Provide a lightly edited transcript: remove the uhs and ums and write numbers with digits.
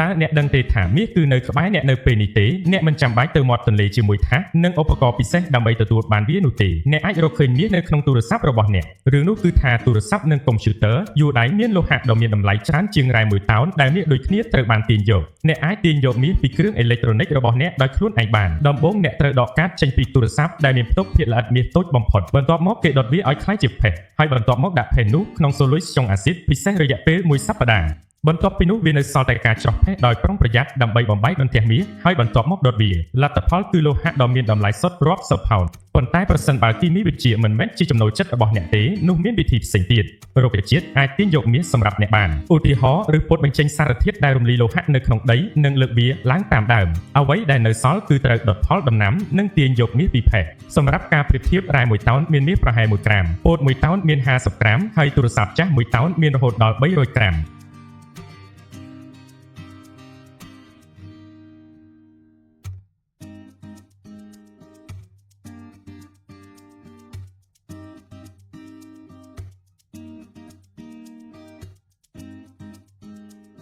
តើអ្នកដឹងទេថាមាសគឺនៅក្បែរអ្នកនៅពេលនេះទេអ្នកមិនចាំបាច់ទៅមាត់ទន្លេជាមួយថាសនិងឧបករណ៍ពិសេសដើម្បីទទួលបានវានោះទេអ្នកអាចរកឃើញមាសនៅក្នុងទូរស័ព្ទរបស់អ្នករឿងនោះគឺថាទូរស័ព្ទនិងកុំព្យូទ័រយួរដៃមានលោហៈដ៏មានតម្លៃច្រើនជាងរ៉ែមួយតោនដែលមាសដូចគ្នាត្រូវបានទាញយកអ្នកអាចទាញយកមាសពីគ្រឿងអេឡិចត្រូនិករបស់អ្នកដោយខ្លួនឯងបានដំបូងអ្នកត្រូវដកកាតចេញពីទូរស័ព្ទដែលមានផ្ទុកធាតុល្អិតមាសតូចបំផុតបន្ទាប់មកគេដុតវាឲ្យក្លាយជាផេះហើយបន្ទាប់មកដាក់ផេះនោះក្នុងសូលុយស្យុងអាស៊ីតពិសេសរយៈពេលមួយសប្តាហ៍បន្ទាប់ពីនោះវានៅសល់តែការច្រោះផេះដោយប្រុងប្រយ័ត្នដើម្បីបំបែកបន្ទះមាសហើយបន្ទាប់មកដុតវាលទ្ធផលគឺលោហៈដ៏មានតម្លៃសុទ្ធរាប់សិបផោនប៉ុន្តែប្រសិនបើគីមីវិទ្យាមិនមែនជាចំណូលចិត្តរបស់អ្នកទេនោះមានវិធីផ្សេងទៀតរុក្ខជាតិអាចទាញយកមាសសម្រាប់អ្នកបានឧទាហរណ៍ឬពុតបញ្ចេញសារធាតុដែលរំលាយលោហៈនៅក្នុងដីនិងលើកវាឡើងតាមដើមអ្វីដែលនៅសល់គឺត្រូវដុតផលដំណាំនិងទាញយកមាសពីផេះសម្រាប់ការប្រៀបធៀបរ៉ែ1តោនមានមាសប្រហែល1ក្រាមពោត1តោនមាន50ក្រាមហើយទូរស័ព្ទចាស់1តោនមានរហូតដល់300ក្រាម។